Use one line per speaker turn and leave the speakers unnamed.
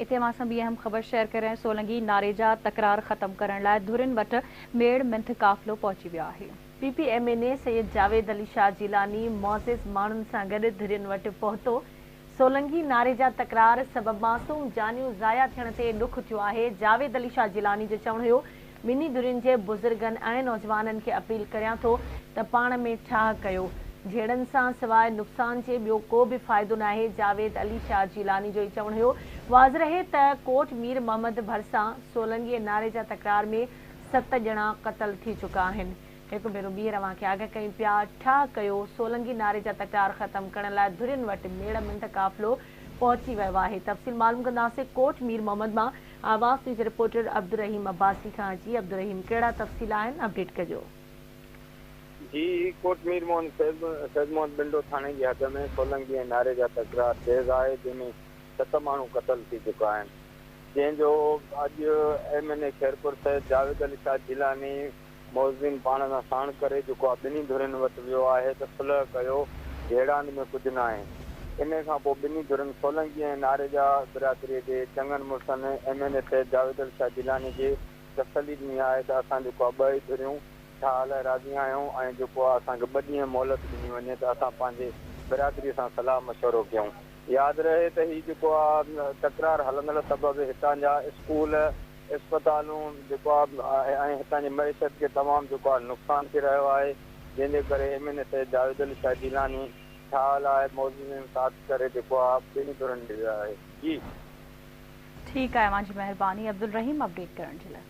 اتي اوهان سان ٻي اهم خبر شيئر ڪري رهيا آهيون، سولنگي ناريجا تڪرار ختم ڪرڻ لاء ڌرين وٽ ميڙ منٿ قافلو پهچي ويو آهي.
P P M N A Syed Javed Ali Shah Jilani معزز ماڻهن سان گڏ ڌرين وٽ پهتو، سولنگي ناريجا تڪرار سبب معصوم جانيون ضايع ٿيڻ تي ڏک ٿيو آهي، جاويد علي شاهه جيلاني جو چوڻ هيو ٻنهي ڌرين جي بزرگن ۽ نوجوانن کي اپيل ڪريان ٿو ته پاڻ ۾ ٺاهه ڪيو، جهيڙن سان سواء نقصان جي ٻيو ڪو به فائدو ناهي، جاويد علي شاهه جيلاني جو هي چوڻ هيو. واضح رهي ته ڪوٽ مير محمد ڀرسان سولنگي ۽ ناريجا تڪرار ۾ ست ڄڻا قتل ٿي چڪا آهن. هڪ ڀيرو ٻيهر اوهان کي آگاهه ڪيون پيا، ٺاهه ڪيو، سولنگي ناريجا تڪرار ختم ڪرڻ لاء ڌرين وٽ ميڙ منٿ قافلو پهچي ويو آهي، تفصيل معلوم ڪنداسين ڪوٽ مير محمد مان آواز نيوز رپورٽر عبدالرحيم عباسي کان جي عبدالرحيم ڪهڙا تفصيل آهن اپڊيٽ ڪجو.
جي ڪوٽ مير محمد فيض فيض محمد ٻنڊو ٿاڻي جي حد ۾ سولنگي ۽ ناري جا تڪرار تيز آهي جنهن ۾ ست ماڻهو قتل ٿي چڪا آهن جنهن جو اڄ M N A Khairpur Syed Javed Ali Shah Jilani معززين پاڻ سان ساڻ ڪري جيڪو آ ٻنهي ڌرين وٽ ويو آهي ته صلح ڪيو، جهيڙاند ۾ ڪجهه ناهي. انهي کان پوء ٻنهي ڌرين سولنگي ۽ ناريجا برادري جي چڱن مڙسن M N A Syed Javed Ali Shah Jilani کي تسلي ڏني آهي ته اسان جيڪو آ ٻئي ڌريون ٺاهه لاء راضي آهيون ۽ جيڪو آ اسان کي ٻه ڏينهن مهلت ڏني وڃي ته اسان پنهنجي برادري سان صلاح مشورو ڪيون. ياد رهي ته هي جيڪو آ تڪرار هلندڙ سبب هتان جا اسڪول، اسپتالون جيڪو آ ۽ هتان جي معيشت کي تمام جيڪو آ نقصان ٿي رهيو آهي جنهن جي ڪري M N A Syed Javed Ali Shah Jilani ٺاهه لاء معززين ساٿ ڪري جيڪو آ ٻنهي ڌرين ڏي ويو آهي جي.
ٺيڪ آهي اوهان جي مهرباني عبدالرحيم اپڊيٽ ڪرڻ جي لاء.